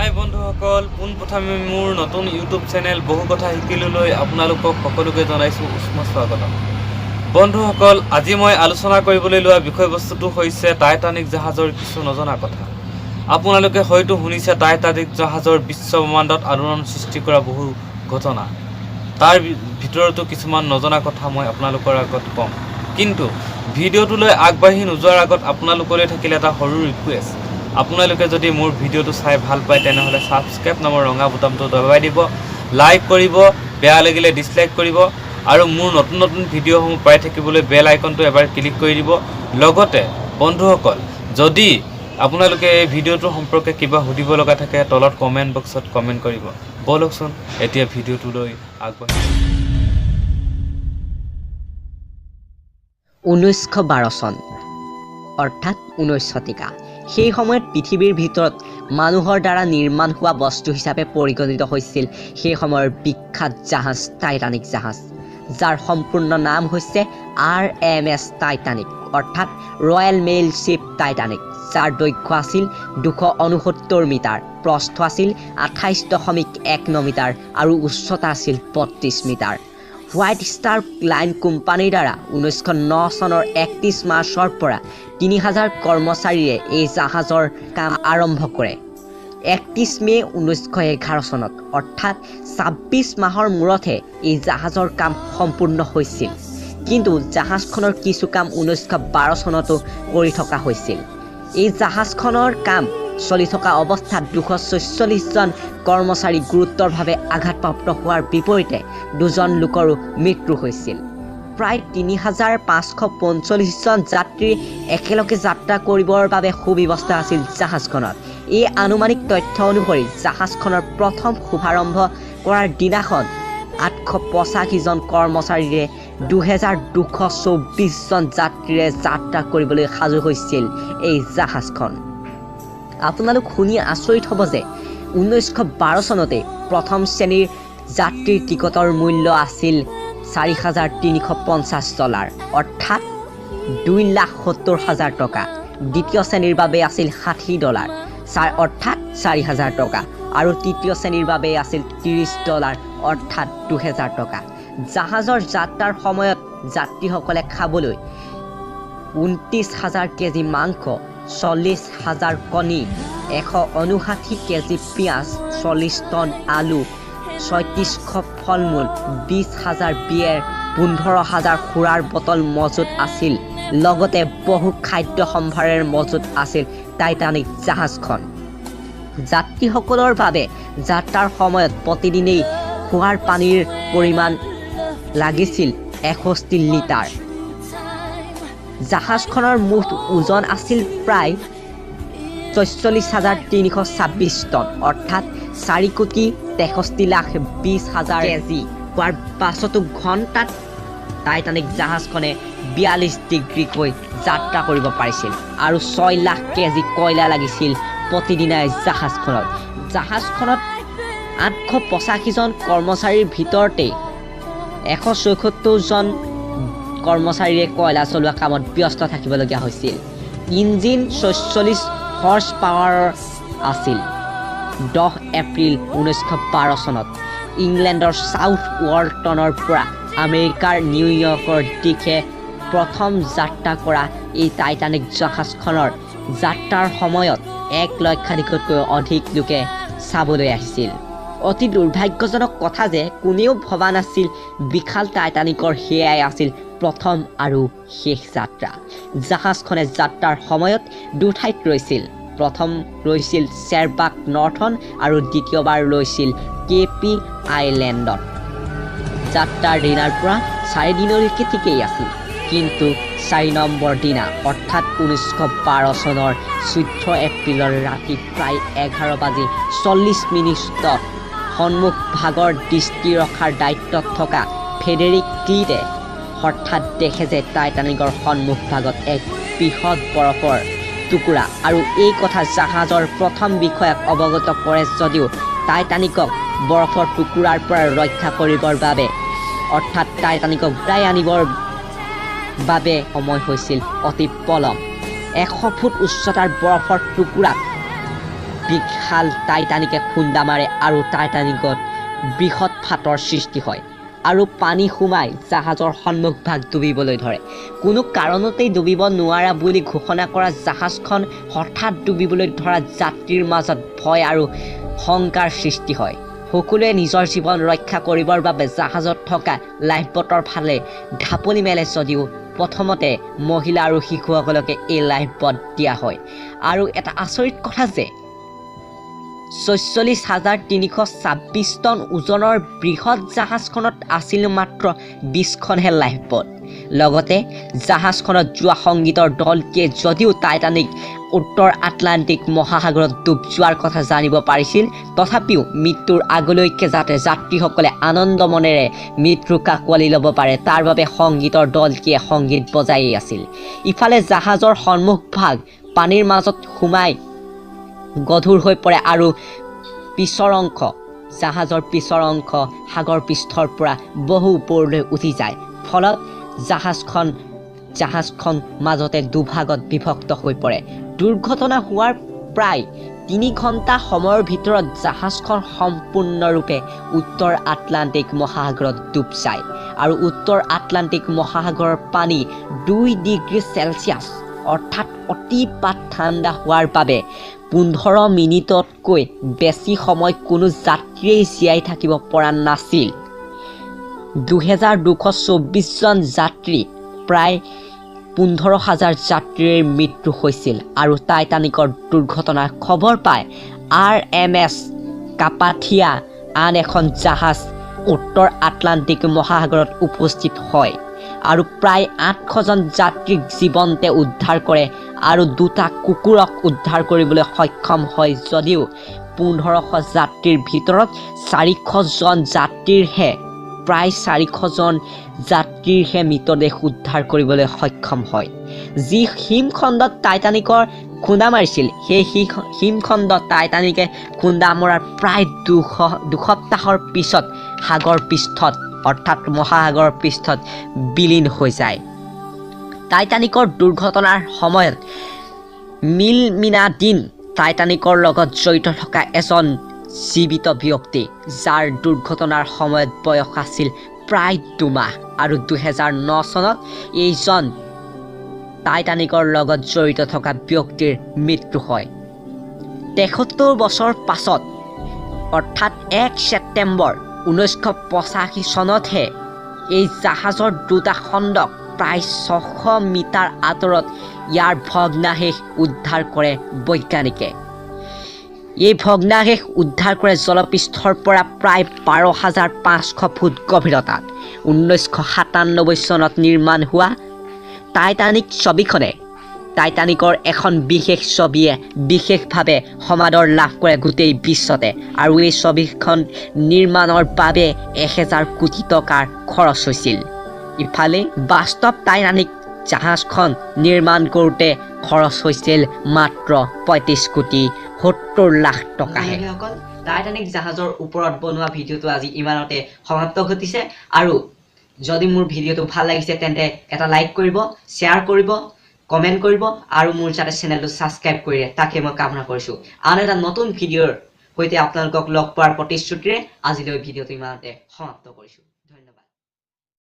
হাই বন্ধুসকল, পোনপ্ৰথমে মোৰ নতুন ইউটিউব চেনেল বহু কথা শিকিলোলৈ আপোনালোকক সকলোকে জনাইছোঁ উষ্ম স্বাগতম। বন্ধুসকল, আজি মই আলোচনা কৰিবলৈ লোৱা বিষয়বস্তুটো হৈছে টাইটানিক জাহাজৰ কিছু নজনা কথা। আপোনালোকে হয়তো শুনিছে টাইটানিক জাহাজৰ বিশ্ব ব্ৰহ্মাণ্ডত আলোড়ন সৃষ্টি কৰা বহু ঘটনা। তাৰ ভিতৰতো কিছুমান নজনা কথা মই আপোনালোকৰ আগত ক'ম। কিন্তু ভিডিঅ'টোলৈ আগবাঢ়ি নোযোৱাৰ আগত আপোনালোকলৈ থাকিলে এটা সৰু ৰিকুৱেষ্ট। আপোনালোকে যদি মোৰ ভিডিঅ'টো চাই ভাল পায়, তেনেহ'লে ছাবস্ক্ৰাইব নামৰ ৰঙা বুটামটো দবাই দিব, লাইক কৰিব, বেয়া লাগিলে ডিছলাইক কৰিব আৰু মোৰ নতুন নতুন ভিডিঅ'সমূহ পাই থাকিবলৈ বেল আইকনটো এবাৰ ক্লিক কৰি দিব। লগতে বন্ধুসকল, যদি আপোনালোকে এই ভিডিঅ'টোৰ সম্পৰ্কে কিবা সুধিব লগা থাকে, তলত কমেণ্ট বক্সত কমেণ্ট কৰিব। ব'লকচোন, এতিয়া ভিডিঅ'টোলৈ আগবাঢ়ো। 1912 চন, অৰ্থাৎ 19 শতিকা। সেই সময়ত পৃথিৱীৰ ভিতৰত মানুহৰ দ্বাৰা নিৰ্মাণ হোৱা বস্তু হিচাপে পৰিগণিত হৈছিল সেই সময়ৰ বিখ্যাত জাহাজ টাইটানিক জাহাজ, যাৰ সম্পূৰ্ণ নাম হৈছে আৰএমএছ টাইটানিক, অৰ্থাৎ ৰয়েল মেইল শ্বিপ টাইটানিক, যাৰ দৈৰ্ঘ্য আছিল 269 মিটাৰ, প্ৰস্থ আছিল 28.19 মিটাৰ আৰু উচ্চতা আছিল 32 মিটাৰ। হোৱাইট ষ্টাৰ লাইন কোম্পানীৰ দ্বাৰা 1909 চনৰ 31 মাৰ্চৰ পৰা 3000 কৰ্মচাৰীয়ে এই জাহাজৰ কাম আৰম্ভ কৰে। 31 মে' 1911 চনত, অৰ্থাৎ 26 মাহৰ মূৰতহে এই জাহাজৰ কাম সম্পূৰ্ণ হৈছিল। কিন্তু জাহাজখনৰ কিছু কাম 1912 চনতো কৰি থকা হৈছিল। এই জাহাজখনৰ কাম চলি থকা অৱস্থাত 246জন কৰ্মচাৰী গুৰুতৰভাৱে আঘাতপ্ৰাপ্ত হোৱাৰ বিপৰীতে দুজন লোকৰো মৃত্যু হৈছিল। প্ৰায় 3545জন যাত্ৰী একেলগে যাত্ৰা কৰিবৰ বাবে সুব্যৱস্থা আছিল জাহাজখনত। এই আনুমানিক তথ্য অনুসৰি জাহাজখনৰ প্ৰথম শুভাৰম্ভ কৰাৰ দিনাখন 885জন কৰ্মচাৰীৰে 2224জন যাত্ৰীৰে যাত্ৰা কৰিবলৈ সাজু হৈছিল এই জাহাজখন। আপোনালোক শুনি আচৰিত হ'ব যে 1912 চনতে প্ৰথম শ্ৰেণীৰ যাত্ৰীৰ টিকটৰ মূল্য আছিল 4350 ডলাৰ, অৰ্থাৎ 2,70,000 টকা। দ্বিতীয় শ্ৰেণীৰ বাবে আছিল 60 ডলাৰ, অৰ্থাৎ 4000 টকা আৰু তৃতীয় শ্ৰেণীৰ বাবে আছিল 30 ডলাৰ, অৰ্থাৎ 2000 টকা। জাহাজৰ যাত্ৰাৰ সময়ত যাত্ৰীসকলে খাবলৈ 29,000 কেজি মাংস, 40,000 কণী, 159 কেজি পিঁয়াজ, 40 টন আলু, 3600 ফল মূল, 20,000 বিয়েৰ, 15,000 সুৰাৰ বটল মজুত আছিল। লগতে বহু খাদ্য সম্ভাৰেৰে মজুত আছিল টাইটানিক জাহাজখন। যাত্ৰীসকলৰ বাবে যাত্ৰাৰ সময়ত প্ৰতিদিনেই খোৱাৰ পানীৰ পৰিমাণ লাগিছিল 61 লিটাৰ। জাহাজখনৰ মুঠ ওজন আছিল প্ৰায় 46,326 টন, অৰ্থাৎ 4,63,20,000 কেজি হোৱাৰ পাছতো ঘণ্টাত টাইটানিক জাহাজখনে 42 ডিগ্ৰীকৈ যাত্ৰা কৰিব পাৰিছিল আৰু 6 লাখ কেজি কয়লা লাগিছিল প্ৰতিদিনাই জাহাজখনত। জাহাজখনত 885জন কৰ্মচাৰীৰ ভিতৰতেই 176জন কৰ্মচাৰীয়ে কয়লা চলোৱা কামত ব্যস্ত থাকিবলগীয়া হৈছিল। ইঞ্জিন 46 হৰ্চ পাৱাৰৰ আছিল। 10 এপ্ৰিল 1912 চনত ইংলেণ্ডৰ চাউথ ৱল্টনৰ পৰা আমেৰিকাৰ নিউয়ৰ্কৰ দিশে প্ৰথম যাত্ৰা কৰা এই টাইটানিক জাহাজখনৰ যাত্ৰাৰ সময়ত 1 লক্ষাধিকতকৈ অধিক লোকে চাবলৈ আহিছিল। অতি দুৰ্ভাগ্যজনক কথা যে কোনেও ভবা নাছিল বিশাল টাইটানিকৰ সেয়াই আছিল প্ৰথম আৰু শেষ যাত্ৰা। জাহাজখনে যাত্ৰাৰ সময়ত দুঠাইত ৰৈছিল। প্ৰথম ৰৈছিল চেৰবাক নৰ্থন আৰু দ্বিতীয়বাৰ ৰৈছিল কে পি আইলেণ্ডত। যাত্ৰাৰ দিনাৰ পৰা 4 দিনলৈকে ঠিকেই আছিল। কিন্তু 4 নম্বৰ দিনা, অৰ্থাৎ 1912 চনৰ 14 এপ্ৰিলৰ ৰাতি প্ৰায় 11 বাজি 40 মিনিটত সন্মুখ ভাগৰ দৃষ্টি ৰখাৰ দায়িত্বত থকা ফ্ৰেডেৰিক ক্লিডে হঠাৎ দেখে যে টাইটানিকৰ সন্মুখ ভাগত এক বৃহৎ বৰফৰ টুকুৰা আৰু এই কথা জাহাজৰ প্ৰথম বিষয়াক অৱগত কৰে যদিও টাইটানিকক বৰফৰ টুকুৰাৰ পৰা ৰক্ষা কৰিবৰ বাবে, অৰ্থাৎ টাইটানিকক ঘূৰাই আনিবৰ বাবে সময় হৈছিল অতি পলম। 100 ফুট উচ্চতাৰ বৰফৰ টুকুৰাত বিশাল টাইটানিকে খুন্দা মাৰে আৰু টাইটানিকত বৃহৎ ফাটৰ সৃষ্টি হয় আৰু পানী সোমাই জাহাজৰ সন্মুখভাগ ডুবিবলৈ ধৰে। কোনো কাৰণতেই ডুবিব নোৱাৰা বুলি ঘোষণা কৰা জাহাজখন হঠাৎ ডুবিবলৈ ধৰা যাত্ৰীৰ মাজত ভয় আৰু শংকাৰ সৃষ্টি হয়। সকলোৱে নিজৰ জীৱন ৰক্ষা কৰিবৰ বাবে জাহাজত থকা লাইফব'টৰ ফালে ঢাপলি মেলে যদিও প্ৰথমতে মহিলা আৰু শিশুসকলকে এই লাইফব'ট দিয়া হয়। আৰু এটা আচৰিত কথা যে 46,326 টন ওজনৰ বৃহৎ জাহাজখনত আছিল মাত্ৰ 20খনহে লাইফব'ট। লগতে জাহাজখনত যোৱা সংগীতৰ দলটিয়ে যদিও টাইটানিক উত্তৰ আটলাণ্টিক মহাসাগৰত ডুব যোৱাৰ কথা জানিব পাৰিছিল, তথাপিও মৃত্যুৰ আগলৈকে যাতে যাত্ৰীসকলে আনন্দ মনেৰে মৃত্যুক আঁকোৱালি ল'ব পাৰে তাৰ বাবে সংগীতৰ দলটিয়ে সংগীত বজায়েই আছিল। ইফালে জাহাজৰ সন্মুখভাগ পানীৰ মাজত সোমাই গধুৰ হৈ পৰে আৰু পিছৰ অংশ জাহাজৰ পিছৰ অংশ সাগৰ পৃষ্ঠৰ পৰা বহু ওপৰলৈ উঠি যায়। ফলত জাহাজখন মাজতে দুভাগত বিভক্ত হৈ পৰে। দুৰ্ঘটনা হোৱাৰ প্ৰায় 3 ঘণ্টা সময়ৰ ভিতৰত জাহাজখন সম্পূৰ্ণৰূপে উত্তৰ আটলাণ্টিক মহাসাগৰত ডুব যায় আৰু উত্তৰ আটলাণ্টিক মহাসাগৰৰ পানী 2 ডিগ্ৰী চেলছিয়াছ অৰ্থাৎ অতিপাত ঠাণ্ডা হোৱাৰ বাবে 15 মিনিটতকৈ বেছি সময় কোনো যাত্ৰীয়েই জীয়াই থাকিব পৰা নাছিল। 2224 জন যাত্ৰী, প্ৰায় 15,000 যাত্ৰীৰ মৃত্যু হৈছিল। আৰু টাইটানিকৰ দুৰ্ঘটনাৰ খবৰ পাই RMS কাপাথিয়া আন এখন জাহাজ উত্তৰ আটলাণ্টিক মহাসাগৰত উপস্থিত হয় আৰু প্ৰায় 800 জন যাত্ৰীক জীৱন্তে উদ্ধাৰ কৰে আৰু দুটা কুকুৰক উদ্ধাৰ কৰিবলৈ সক্ষম হয় যদিও 1500 যাত্ৰীৰ ভিতৰত 400 জন যাত্ৰীৰহে প্ৰায় 400 জন যাত্ৰীৰহে মৃতদেহ উদ্ধাৰ কৰিবলৈ সক্ষম হয়। যি হিমখণ্ডত টাইটানিকৰ খুন্দা মাৰিছিল সেই হিমখণ্ডত টাইটানিকে খুন্দা মৰাৰ প্ৰায় দুসপ্তাহৰ পিছত সাগৰ পৃষ্ঠত অৰ্থাৎ মহাসাগৰৰ পৃষ্ঠত বিলীন হৈ যায়। টাইটানিকৰ দুৰ্ঘটনাৰ সময়ত মিলমিনা দিন টাইটানিকৰ লগত জড়িত থকা এজন জীৱিত ব্যক্তি, যাৰ দুৰ্ঘটনাৰ সময়ত বয়স আছিল প্ৰায় 2 মাহ আৰু 2009 চনত এইজন টাইটানিকৰ লগত জড়িত থকা ব্যক্তিৰ মৃত্যু হয়। 73 বছৰ পাছত অৰ্থাৎ 1 ছেপ্টেম্বৰ 1985 চনতহে এই জাহাজৰ দুটা খণ্ডক প্ৰায় 600 মিটাৰ আঁতৰত ইয়াৰ ভগ্নাশেষ উদ্ধাৰ কৰে বৈজ্ঞানিকে। এই ভগ্নাশেষ উদ্ধাৰ কৰে জলপৃষ্ঠৰ পৰা প্ৰায় 12,500 ফুট গভীৰতাত। 1997 চনত নিৰ্মাণ হোৱা টাইটানিক ছবিখনে টাইটানিকৰ এখন বিশেষ ছবিয়ে বিশেষভাৱে সমাদৰ লাভ কৰে গোটেই বিশ্বতে আৰু এই ছবিখন নিৰ্মাণৰ বাবে 1000 কোটি টকাৰ খৰচ হৈছিল। ইফালে বাস্তৱ টাইটানিক জাহাজখন নিৰ্মাণ কৰোঁতে খৰচ হৈছিল মাত্ৰ 35 কোটি 70 লাখ টকাহে। টাইটানিক জাহাজৰ ওপৰত বনোৱা ভিডিঅ'টো আজি ইমানতে সমাপ্ত ঘটিছে আৰু যদি মোৰ ভিডিঅ'টো ভাল লাগিছে তেন্তে এটা লাইক কৰিব, শ্বেয়াৰ কৰিব, কমেণ্ট কৰিব আৰু মোৰ যাতে চেনেলটো ছাবস্ক্ৰাইব কৰিলে তাকে মই কামনা কৰিছোঁ। আন এটা নতুন ভিডিঅ'ৰ সৈতে আপোনালোকক লগ পোৱাৰ প্ৰতিশ্ৰুতিৰে আজিলৈ ভিডিঅ'টো ইমানতে সমাপ্ত কৰিছোঁ।